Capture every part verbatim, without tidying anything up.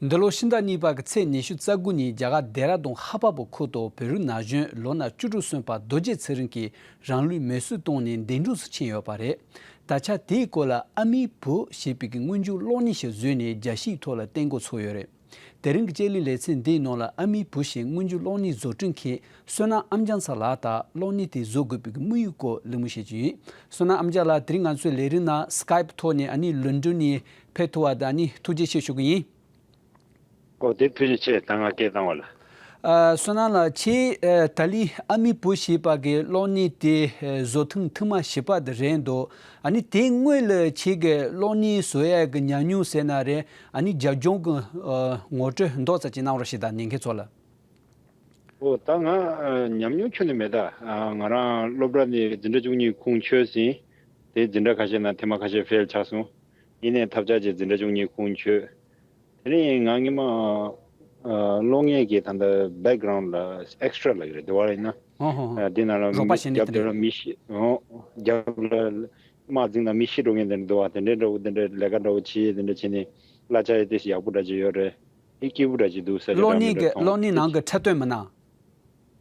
འདི་ལོ་ཕྱི་ཟླ་གཉིས་པ་གི་ཚེས་ཉི་ཤུ་རྩ་དགུ་ཉིན་རྒྱ་གར་ལྡེ་ར་ལྡུན་ཧ་པ་པོ་ཁུལ་དུ་བོད་རིགས་ན་གཞོན་ལོ་ན་བཅུ་དྲུག་སོན་པ་རྡོ་རྗེ་ཚེ་རིང་གིས་རང་ལུས་མེར་སྲེག་བཏང་ནས་འདས་གྲོངས་སུ་ཕྱིན་ཡོད་པ་རེད། ད་ཆ་དེའི་སྐོར་ལ་ཨ་མའི་བུ་ཞེས་པའི་གི་སྔོན་འཇུག་གློག་བརྙན་ཞིག་བཟོས་ནས་རྒྱལ་སྤྱིའི་ཐོག་ལ་བསྟན་འགོ་ཚུགས་ཡོད་རེད། དེ་རིང་གི་དཔྱད་གླེང་ལེ་ཚན་འདིའི་ནང་ལ་ཨ་མའི་བུ་ཞེས་སྔོན་འཇུག་གློག་བརྙན་བཟོ་སྐྲུན་མཁན་བསོད་ནམས་ཨ་མྱང་ཚ་ལགས་དང་གློག་བརྙན་དེ་བཟོ་དགོས་པའི་གི་དམིགས་ཡུལ་སྐོར་གླེང་མོལ་བྱེད་ཀྱི་ཡིན། བསོད་ནམས་ཨ་མྱང་ལགས། དེ་རིང་ང་ཚོའི་ལས་རིམ་ནང་སི་ཀའེབ་ཐོག་ནས་ཨ་ནི་ལོན་ཌོན་ནས་ཕེབས་ཐུབ་པ་དང་ཨ་ནི་ཐུགས་རྗེ་ཆེ་ཞུ་གི་ཡིན། ཨོ་དེ་ཐུགས་རྗེ་ཆེ། ད་ང་སྐད་བཏང་བ་ལ། ཨ། བསོད་ནམས་ལགས། ཁྱེད་ཨ་ད་ལི་ཨ་མའི་བུ་ཞེས་པ་གི་གློག་བརྙན་དེ་ཨ་བཟོ་ཐེངས་ཐེངས་མ་བཞི་པ་དེ་རེད་འདུག་ཨ་ནི་དེ་སྔོན་ལ་ཁྱེད་ཀྱི་གློག་བརྙན་བཟོ་ཡ་གི་ཉམས་མྱོང་ཟེར་ན་རེད། ཨ་ནི་རྒྱབ་ལྗོངས་ཀྱི་ཨ་ངོ་སྤྲོད་མདོ་ཙམ་ཅིག་གནང་རོགས་ཞེས་དང་ཉན་མཁན་ཚོ་ལ། ཨོ་ད་ང་ཨ་ཉམས་མྱོང་ཁྱོན་ནས་མེད་ད། ཨ་ང་རང་སློབ་གྲྭ་ནས་འཛིན་གྲྭ་བཅུ་གཉིས་ཁུངས་འཁྱོལ་ཟིན། དེ་འཛིན་གྲྭ་ཁ་ཤས་ནང་ཐེངས་མ་ཁ་ཤས་ཕེལ་ཆགས་སོང་། ཡིན་ནའི་ཐབས་ཆག་བྱས་འཛིན་གྲྭ་བཅུ་གཉིས་ཁུངས་འཁྱོལ། དེ་ནས་ང་སྔོན་མ་ཨ་གློག་བརྙན་གྱི་ད་ལྟ་བེག་གྷ་རའུན་ཌ་ལ་ཨེག་སི་ཊ་ར་ལབ་ཀྱི་རེད། དེ་བ་ཡིན་ན། ཧོ་ཧོ་ཧོ། ཨ་དེ་ནང་ལ་རོགས་པ་མི་བྱེད་མཁན་རྒྱབ་དེ་དེ་ལ་རེད། མི་ཤི། ཨོ་རྒྱབ་ལ་དམག་འཛིང་ན་མི་ཤི་འགྲོ་མཁན་དེ་འདྲ་འདུག་བ། དེ་འདྲའི་འདྲ་བོ་དེ་འདྲའི་ལས་ཀ་འདྲ་བོ་བྱེད། དེ་འདྲ་བྱས་ནས་གླ་ཆ་ཡང་དེ་ཞིག་ཡག་པོ་འདྲ་ཅིག་ཡོད་རེད། དེ་སྐྱིད་པོ་འདྲ་ཅིག་འདུག་ས་ཆ་གློག་འདྲ་བོ་བརྙན་གྱི་མཐོང་། གློག་བརྙན་ནང་གི་འཁྲབ་སྟོན་མི་སྣ།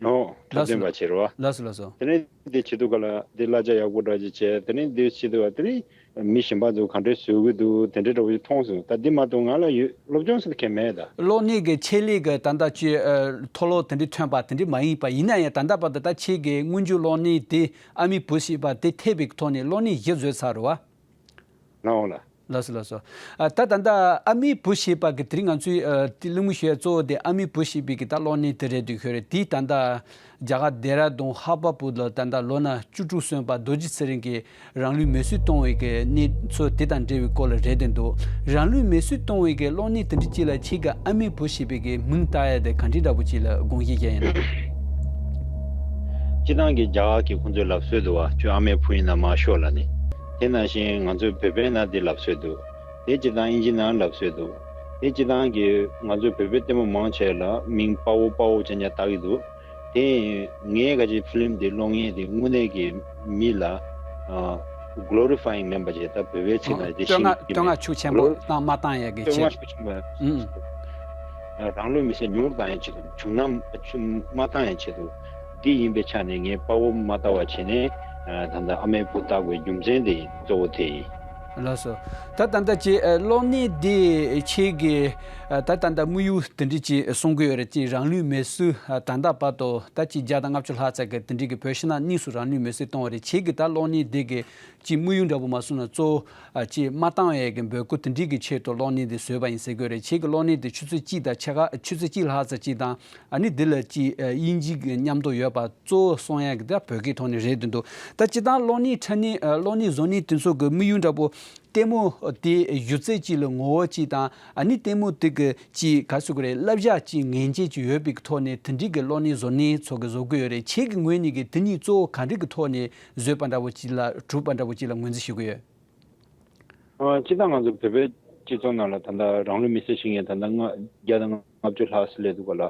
ཨོ་འཁྲབ་ལགས་སོ་སྟོན་པ་བྱེད་རོགས། ལགས་སོ་ལགས་སོ། དེ་ནས་དེ་བྱེད་དུས་ག་ལ་དེ་གླ་ཆ་ཡག་པོ་འདྲ་ཅིག་བྱས། དེ་ནས་དེ་བྱེད་དུས་ག་དེ་ནས་མི་གཞན་པ་ཚོ་ག་འདྲས་བཟོ་གི་འདུག་དེ་འདྲའི་འདྲ་བོ་ཞིག་མཐོང་སོང་། ད་འདི་མ་གཏོགས་ང་ལ་ཡོད་སློབ་སྦྱོང་ཟེར་མཁན་མེད་ད། གློག་བརྙན་གྱི་ཆེད་ལས་ཀྱི་ད་ལྟ་ཅིག་ཨ་མཐོ་སློབ་དེ་འདྲའི་ཐོན་པ་དེ་འདྲའི་མ་ཡིན་པ། ཡིན་ན་ཡང་ད་ལྟ་བར་དུ་ད་ཁྱེད་ཀྱིས་སྔོན་འཇུག་གློག་བརྙན་དེ་ཨ་མའི་བུ་ཞེས་པ་དེ་ཐེབས་པའི་ཐོག་ནས་གློག་བརྙན་བཞི་བཟོས་ཚར་རེད་བ། ལའོ་ལ། ལགས་སོ་ལགས་སོ། ཨ་ད་ད་ལྟ་ཨ་མའི་བུ་ཞེས་པ་གི་དེ་རིང་ང་ཚོའི་ཨ་དེ་གླེང་མོལ་ཞུ་ཡ་གཙོ་བོ་དེ་ཨ་མའི་བུ་ཞེས་པའི་གི་ད་གློག་བརྙན་དེ་རེད་འདུག་ཤོད་རེད། དེ་ད་ལྟ་རྒྱ་གར་ལྡེ་ར་ལྡུན་ཧ་པ་པུ་ལ་ད་ལྟ་ལོ་ན་བཅུ་དྲུག་སོན་པ་རྡོ་རྗེ་ཚེ་རིང་གིས་རང་ལུས་མེར་སྲེག་བཏང་བའི་གི་གནས་ཚུལ་དེ་དང་འབྲེལ་བའི་སྐོར་ལ་རེད་དེ་འདུག་རང་ལུས་མེར་སྲེག་བཏང་བའི་གི་གློག་བརྙན་དེ་འདྲ་ཅིག་ལ་ཁྱེད་ཀྱི་ཨ་མའི་བུ་ཞེས་པའི་གི་མིང་བཏགས་ཡ་དེ་ག་འདྲའི་འདྲ་པོ་ཅིག་ལ་དགོངས་བཞེས་བྱས་ཡིན་ན། སྤྱིར་བཏང་གི་རྒྱ་གར་གྱི་ཁོང་ཚོའི་ལབ་སྲོལ་འདུག་བ། ཁྱོད་ཨ་མའི་བུ་ཡིན་ན་མར་ཤོག་ལབ་ནས། དེ་ནང་བཞིན་ང་ཚོའི་བོད་པའི་ནང་དེ་ལབ་སྲོལ་འདུག་དེ་སྤྱིར་བཏང་དབྱིན་ཇི་ནང་ལབ་སྲོལ་འདུག་དེ་སྤྱིར་བཏང་གི་ང་ཚོའི་བོད་པའི་ལྟད་མོ་མང་ཆེ་ལ་མིང་དཔའ་བོ་དཔའ་བོ་ཅན་ཅན་བཏགས་ཀྱི་འདུག་དེ་ངས་ག་ཅིག་ཕི་ལིམ་དེ་གློག་བརྙན་དེ་དངོས་གནས་ཀྱི་མི་ལ་ཨ་གྷི་ལོ་རི་ཕ་ཡིང་མིན་པ་བྱས། ད་བོད་པའི་ཚིག་ནང་དེ་བསྟོད་བཤད་བསྔགས་ཀྱི་བསྟོད་མེད། བསྔགས་ཤུགས་ཆེན་པོ་གྷི་ལོ་བཏང་མ་བཏང་ཡ་གི་བསྟོད་ཆེད། བསྔགས་ཤུགས་ཆེན་པོ། ཨུམ། རང་ལུས་མེར་སྲེག་ཉུང་རུ་བཏང་ཡའི་ཆེད་དུ། བྱུང་ན་བྱུང་མ་བཏང་ཡའི་ཆེད་དུ། འདི་ཡིན་པའི་ཆ་ནས་ངས་དཔའ་བོ་མ་བཏགས་པ་བྱས་ནས་ད་ལྟ་ཨ་མའི་བུ་བཏགས་པའི་རྒྱུ་མཚན་དེ་ཡིན། གཙོ་བོ་དེ་ཡིན། ལགས་སོ། ད་ད་ལྟ་ཅིག་གློག་བརྙན་འདི་ཁྱེད་ཀྱིས་ད་ད་ལྟ་དམིགས་ཡུལ་དེ་འདྲ་ཅིག་གསུང་གི་ཡོད་རེད། ཅིག་རང་ལུས་མེར་སྲེག་ད་ལྟ་བར་དུ་ད་ཅིག་བརྒྱ་དང་ལྔ་བཅུ་ལྷག་ཙམ་གྱི་དེ་འདྲའི་གི་བོད་ཕྱི་ནང་གཉིས་སུ་རང་ལུས་མེར་སྲེག་བཏང་བ་རེད། ཁྱེད་ཀྱིས་ད་གློག་བརྙན་འདི་གི་ཅིག་དམིགས་ཡུལ་འདྲ་པོ་མ་གསུངས་ན་གཙོ་བོ་ཨ་ཅིག་མ་བཏང་ཡས་ཀྱི་འབོད་སྐུལ་དེ་འདྲའི་གི་ཆེད་དུ་གློག་བརྙན་དེ་བཟོས་པ་ཡིན་ཟེར་དགོས་རེད། ཁྱེད་ཀྱི་གློག་བརྙན་དེ་ཆུ་ཚོད་གཅིག་དང་ཕྱེད་ཀ། ཆུ་ཚོད་གཅིག་ལྷག་ཙམ་ཅིག་དང་ཨ་ནི་འདི་ལ་ཅིག་ཨ་དབྱིན་ཇི་གི་མཉམ་དུ་ཡོད་པ་གཙོ་བོ་གསུང་ཡས་ཀྱི་ད་བོད་སྐད་ཐོག་ནས་རེད་འདུག་ད་སྤྱིར་བཏང་གློག་བརྙན་འཁྲབ་མཁན་ཨ་གློག་བརྙན་བཟོ་མཁན་དེ་ཚོ་གི་དམིགས་ཡུལ་འདྲ་པོ་ལྟད་མོ་དེ་གཞི་རྩའི་ཅིག་ལ་ངོ་བོ་ཅིག་དང་ཨ་ནི་ལྟད་མོ་དེ་གི་ཅིག་ག་ཟེར་དགོས་རེད། བསླབ་བྱ་ཅིག་ངེས་ཅན་ཅིག་ཡོད་པའི་ཐོག་ནས་དེ་འདྲའི་གི་གློག་བརྙན་བཟོ་མཁན་ཚོ་གི་བཟོ་གི་ཡོད་རེད། ཁྱེད་ཀྱི་ངོས་ནས་ཀྱི་དེ་གཉིས་གཙོ་བོ་ག་འདྲ་གི་ཐོག་ནས་བཟོས་པ་འདྲ་པོ་ཅིག་ལ་གྲུབ་པ་འདྲ་པོ་ཅིག་ལ་ངོས་འཛིན་ཞུ་གི་ཡོད། ཨ་སྤྱིར་བཏང་ང་ཚོ་བོད་པའི་སྤྱི་ཚོགས་ནང་ལ་ད་ལྟ་རང་ལུས་མེར་སྲེག་བྱེད་མཁན་ད་ལྟ་ལྔ་བརྒྱ་དང་ལྔ་བཅུ་ལྷག་ཙམ་སླེབས་འདུག་ག་ལ།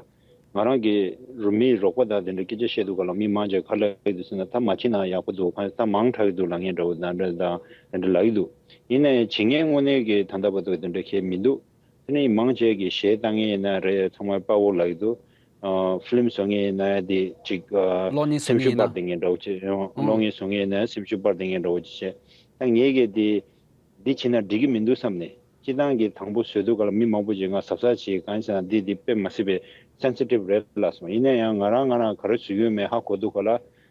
ང་རང་གི་རུ་མིའི་རོགས་པ་དང་དེ་འདྲ་སྐད་ཆ་བཤད་འདུག་ག་ལ། མི་མང་ཆེ་ག་ལབ་ཀྱི་འདུག་ཟེར་ན། ད་མ་བྱེད་ན་ཡག་པོ་འདུག་གང་ད་མང་དྲགས་ཀྱི་འདུག་ལབ་མཁན་འདྲ་བོ་དང་འདྲ་དང་དེ་འདྲ་ལབ་ཀྱི་འདུག་ཡིན་ན་ཡང་བྱེད་མཁན་དངོས་གནས་ཀྱི་ད་ལྟ་བར་དུ་དེ་འདྲ་གང་ཡང་མི་འདུག་དེ་ནས་མང་ཆེ་གིས་གཞས་བཏང་མཁན་ཡིན་ན་རེད། ཚང་མ་དཔའ་བོ་ལབ་ཀྱི་འདུག་ཨ་ཕི་ལིམ་བཟོ་མཁན་ཡིན་ན་དེ་ཅིག་ཨ་གློག་བརྙན་བཟོ་སེམས་ཤུགས་མཁན་ཡིན་ན། སྤར་བསྡད་མཁན་འདྲ་བོ་ཅིག་ཨང་། གློག་བརྙན་བཟོ་མཁན་ཡིན་ན་སེམས་ཤུགས་སྤར་བསྡད་མཁན་འདྲ་བོ་ཅིག་བྱས། ད་ངས་གི་དེ་འདི་བྱས་ན་འགྲིག་གི་མི་འདུག་བསམ་ནས། སྤྱིར་བཏང་གི་དང་པོ་བཟོས་དུས་ག་ལ་མི་མང་པོ་ཅིག་ང་གཟབ་གཟབ་བྱེད། གང་ཡིན་ཟེར་ན་འདི་འདི་དཔེ་མ་སྲིད་པའི་སེན་སི་ཊིབ་རེད་ལབ་སོང་། ཡིན་ན་ཡང་ང་རང་ང་རང་ག་རེ་བཟོ་གི་ཡོད་མེད་ཧ་གོ་དུས་ག་ལ་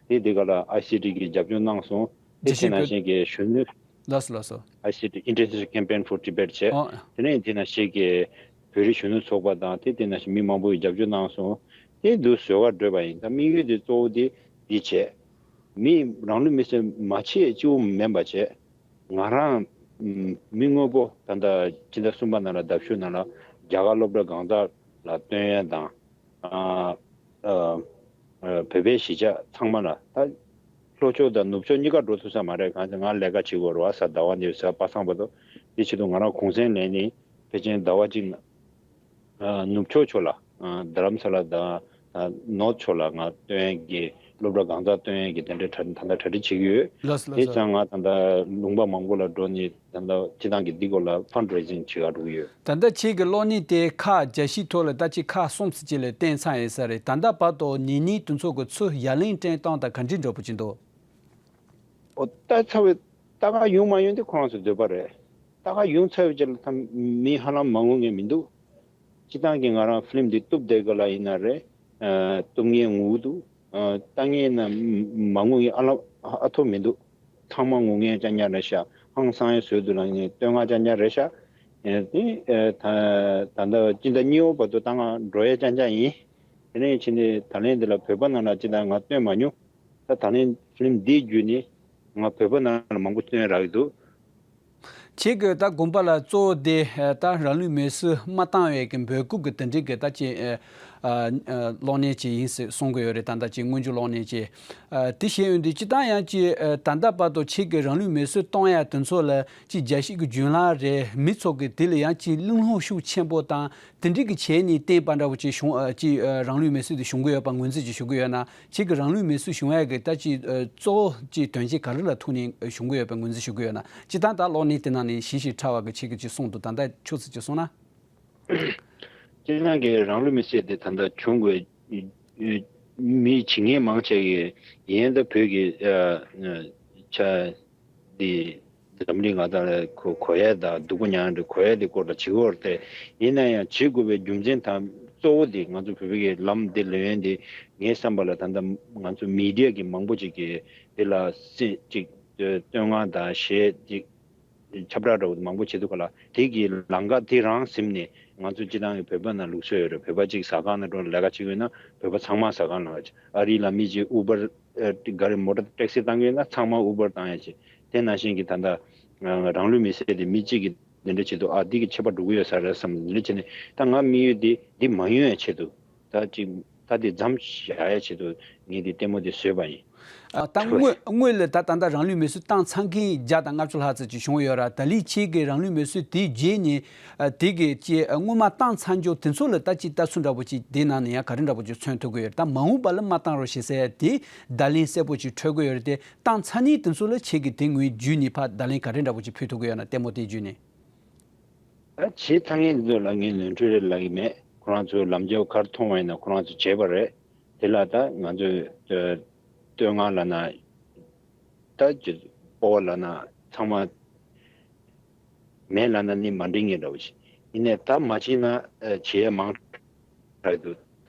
དེ་འདི་ག་ལ་ཨའི་སི་ཊི་གིས་རྒྱབ་སྐྱོར་གནང་སོང་། དེ་ཇི་བྱས་ན་ཞིག་གི་གཞོན་ནུ། ལགས་སོ་ལགས་སོ། ཨའི་སི་ཊི། International Campaign for Tibet བྱས། ཨོ། དེ་ནས་དེ་ན་ཞིག་གི་བོད་རིགས་གཞོན་ནུ་ཚོགས་པ་དང་དེ་དེ་ན་ཞིག་མི་མང་པོ་ཡིས་རྒྱབ་སྐྱོར་གནང་སོང་། དེ་འདུག་བཟོ་ག་བགྲོད་པ་ཡིན། ད་དམིགས་ཡུལ་དེ་གཙོ་བོ་དེ་འདི་བྱས། མི་རང་ལུས་མེར་སྲེག་མ་བྱེད་གཅིག་པོ་མིན་པ་བྱས། ང་རང་མི་དངོས་པོ་ད་ལྟ་ཕྱི་ཟླ་གསུམ་པ་ནང་ལ་ཟླ་གཞུག་ནང་ལ་རྒྱ་གར་སློབ་གྲྭ་གང་དག་ལ་སྟོན་ཡས་དང་། ཨ་ཨ་བོད་པའི་གཞིས་ཆགས་ཚང་མ་ལ། ད་ལྷོ་ཕྱོགས་དང་ནུབ་ཕྱོགས་གཉིས་ཀ་འགྲོ་ཐུབ་ས་མ་རེད། གང་ཟེར་ང་ལས་ཀ་བྱེད་དགོས་རེད་བ། གཟའ་ཟླ་བ་ནས་གཟའ་པ་སངས་བར་དུ། དེ་ཆེད་དུ་ང་རང་གུང་སེང་ལེན་ནས་ཕལ་ཆེར་ཟླ་བ་གཅིག་ཨ་ནུབ་ཕྱོགས་ཕྱོགས་ལ། ཨ་རྡ་རམ་ས་ལ་དང་ཨ་ནོར་ཐི་ཕྱོགས་ལ་ང་སྟོན་ཡས་ཀྱི་ སློབ་གྲྭ་གང་ཚར་སྟོན་ཡས་ཀྱི་དེ་འདྲའི་གྲ་ད་ལྟ་གྲ་སྒྲིག་བྱེད་ཀྱི་ཡོད། ལགས་སོ། ལགས་སོ། དེ་ཙང་ང་ད་ལྟ་ལུང་པ་མང་པོ་ལ་འགྲོ་ནས་ད་ལྟ་སྤྱི་བཏང་གི་འདི་སྐོར་ལ་ཕན་ཌ་རེ་ཟིང་བྱེད་ག་འགྲོ་གི་ཡོད། ད་ལྟ་ཁྱེད་ཀྱི་གློག་བརྙན་དེ་ཁག་བརྒྱ་ཞིག་ཐོག་ལ་ད་ཅིག་ཁག་གསུམ་ཙམ་ཅིག་ལ་བསྟན་ཚར་ཡོད་ས་རེད། ད་ལྟ་བར་དུ་ཉེ་གནས་དེ་ཚོ་གི་ཚུར་ཡ་ལན་སྤྲད་སྟངས་དང་ག་འདྲའི་འདྲ་པོ་ཅིག་འདུག་ཨོ་ད་ཚ་བའི་ད་ག་ཡོང་མ་ཡོང་དེ་ཁོ་རང་ཚོའི་འདོད་པ་རེད། ད་ག་ཡོང་ཚར་བའི་རྗེས་ལ་ད་མི་ཧ་ལམ་མ་ངུ་མཁན་མི་འདུག་སྤྱི་བཏང་གི་ང་རང་ཕི་ལིམ་འདི་གཏུབ་བསྡད་ག་ལ་ཡིན་ན་རེད། ཨ་གཏུབ་མཁན་ངུ་གི་འདུག་ཨ་ལྟ་མཁན་ན་མ་ངུ་མཁན་ཨ་ལ་ཨ་ཐོ་མི་འདུག་ཚང་མ་ངུ་མཁན་ཅང་ཉག་རེད་ཤག་ཧང་སང་ཡང་བཟོས་འདུག་ལ་ངས་བསྟོད་བསྔགས་ཅང་ཉག་རེད་ཤག་ཨེ་དེ་ཨེ་ད་ད་ལྟ་སྤྱི་ཟླ་གཉིས་པ་བར་དུ་ད་ང་འགྲོ་ཡས་ཅང་ཅང་ཡིན། དེ་ནས་ཕྱིན་ནས་ད་ལན་འདི་ལ་བོད་པ་ནང་ལ་ཅི་ད་ང་བསྟོད་མ་མྱོང་། ད་ད་ལན་ཕི་ལིམ་འདི་བརྒྱུད་ནས་ང་བོད་པ་ནང་ལ་མང་པོ་བསྟོད་རག་གི་འདུག་ཁྱེད་ཀྱིས་ད་དགོན་པ་ལ་གཙོ་བོ་དེ་ད་རང་ལུས་མེར་སྲེག་མ་བཏང་བའི་གི་འབོད་སྐུལ་གྱི་དེ་འདྲའི་གི་ད་ཅིག་གློག་བརྙན་ཅིག་ཡིན་ཟེར་གསུང་གི་ཡོད་རེད། ད་ད་ཅིག་སྔོན་འཇུག་གློག་བརྙན་ཅིག་དེ་བཤད་ཡོང་དུས་སྤྱི་བཏང་ཡང་ཅིག་ད་ལྟ་བར་དུ་ཁྱེད་ཀྱིས་རང་ལུས་མེར་སྲེག་གཏོང་ཡ་དེ་ཚོ་ལ་ཅིག་རྒྱལ་སྤྱི་གི་བརྒྱུད་ལམ་རེད། མི་ཚོ་གི་དེ་ལ་ཡང་ཅིག་གླེང་སློང་ཤུགས་ཆེན་པོ་དང་དེ་འདྲའི་གི་བྱས་ནས་བསྟན་པ་འདྲ་བོ་ཅིག་བྱུང་ཅིག་རང་ལུས་མེར་སྲེག་དེ་བྱུང་གི་ཡོད་པ་ངོས་འཛིན་ཅིག་ཞུ་གི་ཡོད་ན། ཁྱེད་ཀྱིས་རང་ལུས་མེར་སྲེག་བྱུང་ཡ་གི་ད་ཅིག་ཨ་གཙོ་བོ་ཅིག་དོན་རྐྱེན་ག་རེ་ལ་ཐུག་ནས་བྱུང་གི་ཡོད་པའི་ངོས་འཛིན་ཞུ་གི་ཡོད་ན། སྤྱིར་བཏང་ད་གློག་བརྙན་དེ་ནང་ནས་ཞིབ་ཞིབ་ཕྲ་བ་གི་ཁྱེད་ཀྱིས་ཅིག་གསུངས་འདུག་ད་ལྟ་ཆུ་ཚོད་ཅིག་གསུངས་ན། སྤྱིར་བཏང་གི་རང་ལུས་མེར་སྲེག་དེ་ད་ལྟ་བྱུང་དགོས་མི་བྱེད་མཁན་མང་ཆེ་གི་ཡིན། ད་བོད་ཀྱི་ཨ་ཆ་དེ་འཛམ་གླིང་ང་ད་ལ་གོ་གོ་ཡ་དང་སྡུག་པོ་མྱངས་འདྲ་གོ་ཡ་དེ་སྐོར་ལ་བྱེད་དགོས་རེད་དེ། ཡིན་ན་ཡང་བྱེད་དགོས་པའི་རྒྱུ་མཚན་དང་གཙོ་བོ་དེ་ང་ཚོ་བོད་པའི་གི་ལམ་དེ་ལེན་ཡོན་དེ་ངའི་བསམ་པ་ལ་ད་ལྟ་ང་ཚོ་མི་ཌི་ཡ་གི་མང་པོ་ཅིག་གིས་དེ་ལ་སེ་ཅིག་བསྟོད་བསྔགས་དང་གཞས་ཅིག་ཁྱབ་བསྒྲགས་འདྲ་བོ་མང་པོ་བྱེད་འདུག་ག་ལ། དེ་གི་ལམ་ཁ་དེ་རང་ཟིན་ནས་ང་ཚོ་སྤྱི་བཏང་གི་བོད་པ་ནང་ལུགས་སྲོལ་ཡོད་རེད། བོད་པ་གཅིག་ཟ་ཁང་ནང་འགྲོ་ལས་ཀ་བྱེད་ཀྱི་ཡོད་ན་བོད་པ་ཚང་མ་ཟ་ཁང་ནང་ཨ་རི་ལ་མི་གཅིག་ཨུ་བར་ཨ་ག་རེ་མོ་ཊ་ཊེག་སི་བཏང་གི་ཡོད་ན་ཚང་མ་ཨུ་བར་བཏང་ཡ་བྱེད། དེ་ནང་བཞིན་གྱི་ད་ལྟ་ཨ་རང་ལུས་མེར་སྲེག་དེ་མི་གཅིག་གིས་འདི་འདྲ་བྱེད་འདུག་ཨ་འདི་གི་ཁྱད་པར་འགྲོ་གི་ཡོད་ས་རེད་བསམ་འདི་འདྲ་བྱས་ནས། ད་ང་དམིགས་ཡུལ་དེ་འདི་མ་ཡོང་ཡ་ཆེད་དུ་ད་ཅིག་ད་དེ་མཚམས་བཞག་ཡ་ཆེད་དུ་ངས་དེ་ལྟད་མོ་དེ་བཟོས་པ་ཡིན། ཨ་ད་དངོས་དངོས་ལ་ད་ད་ལྟ་རང་ལུས་མེར་སྲེག་བཏང་ཚར་མཁན་བརྒྱ་དང་ལྔ་བཅུ་ལྷག་ཙམ་ཅིག་བྱུང་ཡོད་ར། ད་ལན་ཁྱེད་ཀྱིས་རང་ལུས་མེར་སྲེག་དེ་རྗེས་ནས་ཨ་དེ་གི་ཅིག་ཨ་སྔོན་མ་བཏང་ཚར་མཁན་དེ་ཚོ་ལ་ད་ཅིག་ལྟ་ཚུལ་འདྲ་པོ་ཅིག་དེ་ནང་ནས་ཡང་ག་རེ་འདྲ་པོ་ཅིག་མཚོན་ཐུབ་ཀྱི་ཡོད་རེད། ད་མ་འོངས་པ་ལ་མ་བཏང་རོགས་ཞེས་ཟེར་ཡ་དེ་བརྡ་ལན་གསལ་པོ་ཅིག་འཕྲོད་ཀྱི་ཡོད་རེད་དེ། བཏང་ཚར་མཁན་དེ་ཚོ་ལ་ཁྱེད་ཀྱིས་དེ་ངོས་བརྒྱུད་ནས་ཕར་བརྡ་ལན་ག་རེ་འདྲ་པོ་ཅིག་ཕུལ་ཐུབ་ཀྱི་ཡོད་ན། ལྟད་མོ་དེ་བརྒྱུད་ནས། ད་བྱེད་ཐུབ་མཁན་དེ་ཚོ་ལ་ངས་ནོར་འཁྲུལ་རེད་ལབ་ཀྱི་མེད། ཁོ་རང་ཚོས་ལམ་རྒྱག་ག་རེ་མཐོང་བ་ཡིན་ན་ཁོ་རང་ཚོས་བྱས་པ་རེད། དེ་ལ་ད་ང་ཚོས་བསྟོད་བསྔགས་ལབ་ན། ད་ཅི་སྤོབས་པ་ལབ་ན་ཚང་མ་མེད་ལབ་ན་ནི་མ་འགྲིག་ངེས་འདྲ་བོ་ཞིག་ཡིན་ནའི་ད་མ་བྱས་ན་ཨ་བྱེད་ཡ་མང་དྲགས་འདུག་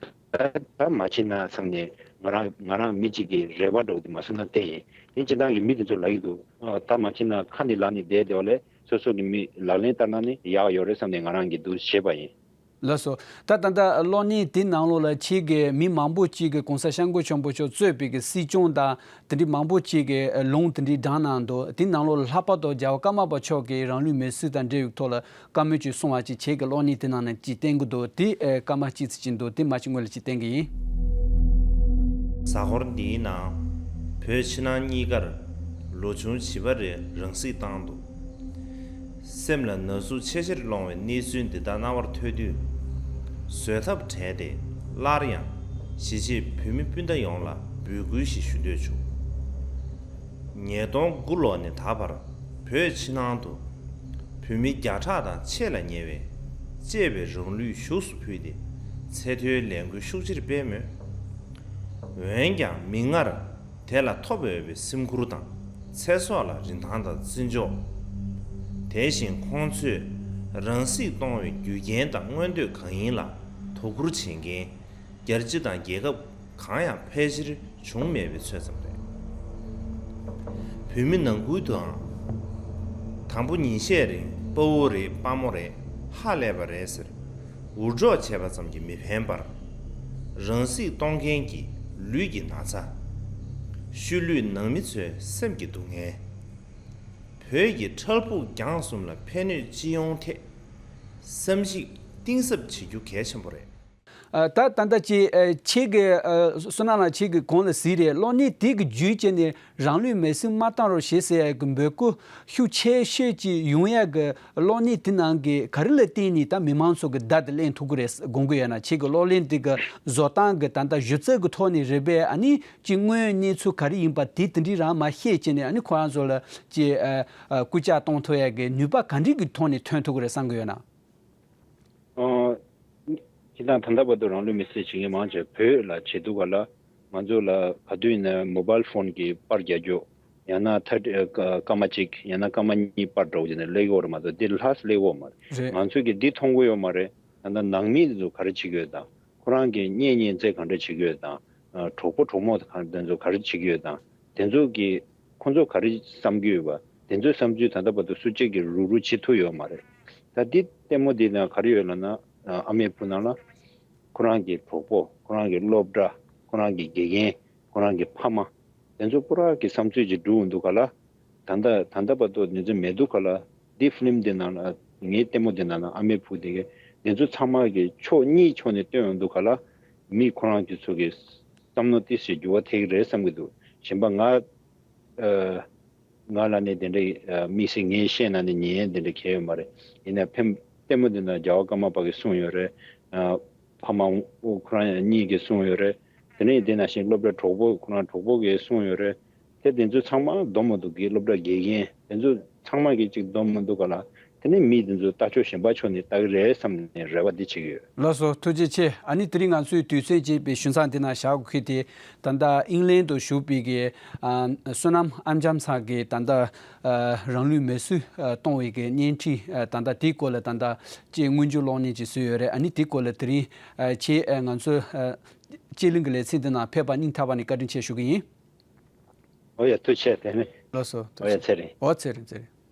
ད་ད་མ་བྱས་ན་བསམ་ནས་ང་རང་ང་རང་མི་གཅིག་གི་རེ་བ་འདྲ་བོ་དེ་མ་སོང་ན་བལྟས་ཡིན། དེ་སྤྱིར་བཏང་གི་མི་དེ་ཚོ་ལབ་ཀྱི་འདུག་ཨ་ད་མ་བྱས་ན་ཁ་ནས་ལབ་ནས་བསྡད་དེ་བ་ལས་སོ་སོ་གི་མི་ལག་ལེན་བསྟར་ན་ནི་ཡག་ཡོད་རེད་བསམ་ནས་ང་རང་གིས་འདུག་བྱས་པ་ཡིན། ལགས་སོ། ད་ད་ལྟ་གློག་བརྙན་དེ་ནང་ལོགས་ལ་ཁྱེད་ཀྱིས་མི་མང་པོ་ཅིག་གིས་གོང་ས་སྐྱབས་མགོན་ཆེན་པོ་མཆོག་གཙོས་པའི་གི་སྲིད་སྐྱོང་དང་དེ་འདྲའི་མང་པོ་ཅིག་གིས་ལུང་དེ་འདྲའི་དྲངས་གནང་འདུག་དེ་ནང་ལོགས་ལ་ལྷག་པར་དུ་རྒྱལ་བ་ཀརྨ་པ་མཆོག་གིས་རང་ལུས་མེར་སྲེག་དང་འབྲེལ་བའི་ཐོག་ལ་བཀའ་མོལ་ཅིག་གསུངས་པ་ཅིག་ཁྱེད་ཀྱིས་གློག་བརྙན་དེ་ནང་ནས་ཅིག་བསྟན་གྱི་འདུག་དེ་ཨེ་སྐར་མ་གཅིག་ཙམ་ཅིག་འདུག་དེ་མ་གཅིག་སྔོན་ལ་ཅིག་བསྟན་གྱི་ཡིན། གཟའ་འཁོར་འདིའི་ནང་བོད་ཕྱི་ནང་གཉིས་ཀར་ལོ་ཆུང་བྱིས་པ་རེ་རང་སྲེག་བཏང་འདུག་སེམས་ལ་ན་ཟུག་ཆེས་ཆེར་སློང་བའི་གནས་ཚུལ་འདི་དག་རྣ་བར་ཐོས་དུས། བཟོད་ཐབས་བྲལ་ཏེ་སླར་ཡང་གཞིས་བྱེས་བོད་མི་སྤུན་ཟླ་ཡོངས་ལ་འབོད་སྐུལ་ཞིག་ཞུ་འདོད་བྱུང་། ཉིས་སྟོང་དགུ་ལོ་ནས་ད་བར་བོད་ཕྱི་ནང་དུ་བོད་མི་བརྒྱ་ཕྲག་དང་ཕྱེད་ལ་ཉེ་བས་གཅེས་པའི་རང་ལུས་ཞུགས་སུ་ཕུལ་ཏེ་ཚེ་མཐོའི་ལས་འགུལ་ཤུགས་ཆེར་སྤེལ་མོད། འོན་ཀྱང་མིག་སྔར་དེ་ལ་ཐོབ་འོས་པའི་སེམས་ཁུར་དང་ཚེ་སྲོག་ལ་རིན་ཐང་དང་བརྩི་འཇོག་དེ་བཞིན་ཁོང་ཚོས་རང་སྲེག་གཏོང་བའི་རྒྱུ་རྐྱེན་དང་མངོན་འདོད་གང་ཡིན་ལ་དོ་ཁུར་བྱེད་མཁན་རྒྱལ་སྤྱི་དང་རྒྱལ་ཁབ་གང་ཡང་ཕལ་ཆེར་བྱུང་མེད་པའི་ཚོད་ཙམ་རེད། བོད་མི་ནང་ཁུལ་དུའང་དང་པོ་ཉིན་ཤས་རིང་དཔའ་བོ་རེད་དཔའ་མོ་རེད་ཧ་ལས་པ་རེད་ཟེར། འུར་སྒྲོག་བྱས་པ་ཙམ་གྱིས་མི་ཕན་པར། རང་སྲེག་གཏོང་མཁན་གྱི་ལུས་ཀྱི་ན་ཚ། ཤུལ་ལུས་ནང་མི་ཚོའི་སེམས་ཀྱི་སྡུག་བསྔལ། བོད་ཀྱི་འཕྲལ་ཕུགས་རྒྱང་གསུམ་ལ་ཕན་ནུས་ཅི་ཡོང་ཐད། བསམ་གཞིག་གཏིང་ཟབ་བྱེད་རྒྱུ་གལ་ཆེན་པོ་རེད། ཨ། ད་ད་ལྟ་ཅིག་ཨ། ཁྱེད་ཀྱི་ཨ། བསོད་ནམས་ལགས་ཁྱེད་ཀྱིས་གོང་ལ་གཟིགས་རེད། གློག་བརྙན་དེ་གི་བརྒྱུད་བྱས་ནས་རང་ལུས་མེར་སྲེག་མ་བཏང་རོགས་ཞེས་ཟེར་ཡ་གི་འབོད་སྐུལ་ཤུགས་ཆེ་ཤོས་ཅིག་ཡོང་ཡ་གི་གློག་བརྙན་དེ་ནང་གི་ག་རེ་ལ་བརྟེན་ནས་ད་མི་མང་ཚོ་གི་བརྡ་དེ་ལེན་ཐུབ་ཀྱི་རེད་དགོངས་ཀྱི་ཡོད་ན། ཁྱེད་ཀྱི་གློག་ཀླད་དེ་གི་བཟོ་སྟངས་གི་ད་ལྟ་གཞི་རྩ་གི་ཐོག་ནས་རེད་པས། ཨ་ནི་ཅིག་དངོས་ཡོད་གནས་ཚུལ་ག་རེ་ཡིན་པ་དེ་དེ་འདྲའི་རང་མ་ཤེས་བྱས་ནས། ཨ་ནི་ཁོ་རང་ཚོ་ལ་ཅིག་ཨ། ཨ། སྐུལ་ལྕག་གཏོང་ཐུབ་ཡ་གི་ནུས་པ་ག་འདྲའི་གི་ཐོག་ནས་ཐོན་ཐུབ་ཀྱི་རེད་བསམ་གྱི་ཡོད་ན། ཨོ། སྤྱིར་བཏང་ད་ལྟ་བར་དུ་རང་ལུས་མེར་སྲེག་བྱེད་མཁན་མང་ཆེ་བོད་ལ་བྱེད་འདུག་ག་ལ། ང་ཚོ་ལ་ག་དུས་ཡིན་ན་མོ་བཱལ་ཕོན་གྱི་པར་རྒྱག་རྒྱུ། ཡང་ན་ཐ་སྐར་མ་གཅིག་ཡང་ན་སྐར་མ་གཉིས་པར་འདྲ་བོ་བྱས་ནས་སླེབས་ཀྱི་ཡོད་རེད་མ་གཏོགས། འདི་ལྷག་སླེབས་ཀྱི་ཡོད་མ་རེད། རེད། ང་ཚོས་ཀྱི་འདི་མཐོང་གི་ཡོད་མ་རེད། ད་ལྟ་ནང་མི་དེ་ཚོ་ག་རེ་བྱེད་ཀྱི་ཡོད་དང་། ཁོ་རང་གི་གཉེན་ཉེ་ཚན་ག་འདྲ་བྱེད་ཀྱི་ཡོད་དང་། ཨ། གྲོགས་པོ་གྲོགས་མོ་དེ་ཚོ་ག་རེ་བྱེད་ཀྱི་ཡོད་དང་། དེ་ཚོ་གི་ཁོ་ཚོ་ག་རེ་བསམ་གྱི་ཡོད་པ། དེ་ཚོའི་བསམ་ཚུལ་ད་ལྟ་བར་དུ་སུ་གཅིག་གིས་རུག་རུག་བྱེད་ཐུབ་ཡོད་མ་རེད། ད་འདི་ལྟད་མོ་འདི་ནང་ག་རེ་ཡོད་ལབ་ན། ཨ་མའི་བུ་ནང་ལ་ཁོ་རང་གི་གྲོགས་པོ། ཁོ་རང་གི་སློབ་གྲྭ། ཁོ་རང་གི་དགེ་རྒན། ཁོ་རང་གི་ཕ་མ། དེ་ཚོ་པུ་ར་གི་བསམ་ཚུལ་ཅིག་འགྲོ་འདུག་ག་ལ། ད་ལྟ་ད་ལྟ་བར་དུ་དེ་ཚོ་མེད་འདུག་ག་ལ། འདི་ཕི་ལིམ་འདི་ནང་ལ། ངའི་ལྟད་མོ་འདི་ནང་ལ་ཨ་མའི་བུ་དེ་གས་དེ་ཚོ་ཚང་མ་གི་ཕྱོགས་གཉིས་ཕྱོགས་ནས་སྟོན་འདུག་ག་ལ། མི་ཁོ་རང་གི་ཚོ་གི་བསམ་མནོ་ཏོག་ཙམ་འགྱུར་བ་ཐེབས་ཀྱི་རེད་བསམ་གྱི་འདུག་གཞན་པ་ང་ཨ། ང་ལ་ནི་དེ་འདྲའི་ཨ། དམིགས་བསལ་ངས་བཤད་ན་ནི་ཉན་དེ་འདྲ་གལ་ཡོད་མ་རེད། ཡིན་ན་ཕེམ་ལྟད་མོ་འདི་ན་རྒྱལ་བ་ཀརྨ་པ་གིས་གསུངས་ཡོད་རེད། ཨ། ཕ་མ་ཁོ་རང་གཉིས་ཀྱིས་གསུངས་ཡོད་རེད། དེ་ནས་དེ་ནང་བཞིན་སློབ་གྲྭ་གྲོགས་པོ། ཁོ་རང་གྲོགས་པོ་གིས་གསུངས་ཡོད་རེད། དེ་དེ་ཚོ་ཚང་མ་བསྡོམས་མ་འདུག་གི། སློབ་གྲྭ་དགེ་རྒན་དེ་ཚོ་ཚང་མ་གིས་གཅིག་བསྡོམས་མ་འདུག་ག་ལ། དེ་ནས་མི་དེ་ཚོ་ལྟ་ཕྱོགས་གཞན་པ་ཕྱོགས་ནས་ལྟ་གི་རེད་བསམ་ནས་རེ་བ་འདི་བྱེད་ཀྱི་ཡོད། ལགས་སོ། ཐུགས་རྗེ་ཆེ། ཨ་ནི་དེ་རིང་ང་ཚོའི་དུས་ཚོད་ཅིག་པའི་ཞུ་མཚམས་འདི་ན་བཞག་དགོས་ཀྱི་དེ། ད་ལྟ་ཨིང་ལན་དུ་བཞུགས་པའི་གི་ཨ། བསོད་ནམས་ཨ་འཇམ་ཚང་གིས་ད་ལྟ་ཨ། རང་ལུས་མེར་སྲེག་ཨ། གཏོང་བའི་གི་བརྙན་འཕྲིན་ཨ། ད་ལྟ་དེའི་སྐོར་ལ་ད་ལྟ་ཅིག་སྔོན་འཇུག་གློག་བརྙན་ཅིག་བཟོས་ཡོད་རེད། ཨ་ནི་དེའི་སྐོར་ལ་དེ་རིང་ཨ། ཁྱེད་ཨ། ང་ཚོ་ཨ། སྤྱི་གླིང་གི་ལེ་ཚན་འདི་ནང་ཕེབས་པར་སྙིང་ཐག་པ་ནས་བཀའ་དྲིན་ཆེ་ཞུ་གི་ཡིན། ཨོ་ཡ། ཐུགས་རྗེ་ཆེ། དེ་ནི། ལགས་སོ། ཨོ་ཡ། ཚེ་རིང་། ཨོ། ཚེ་རིང་། ཚེ་རིང་།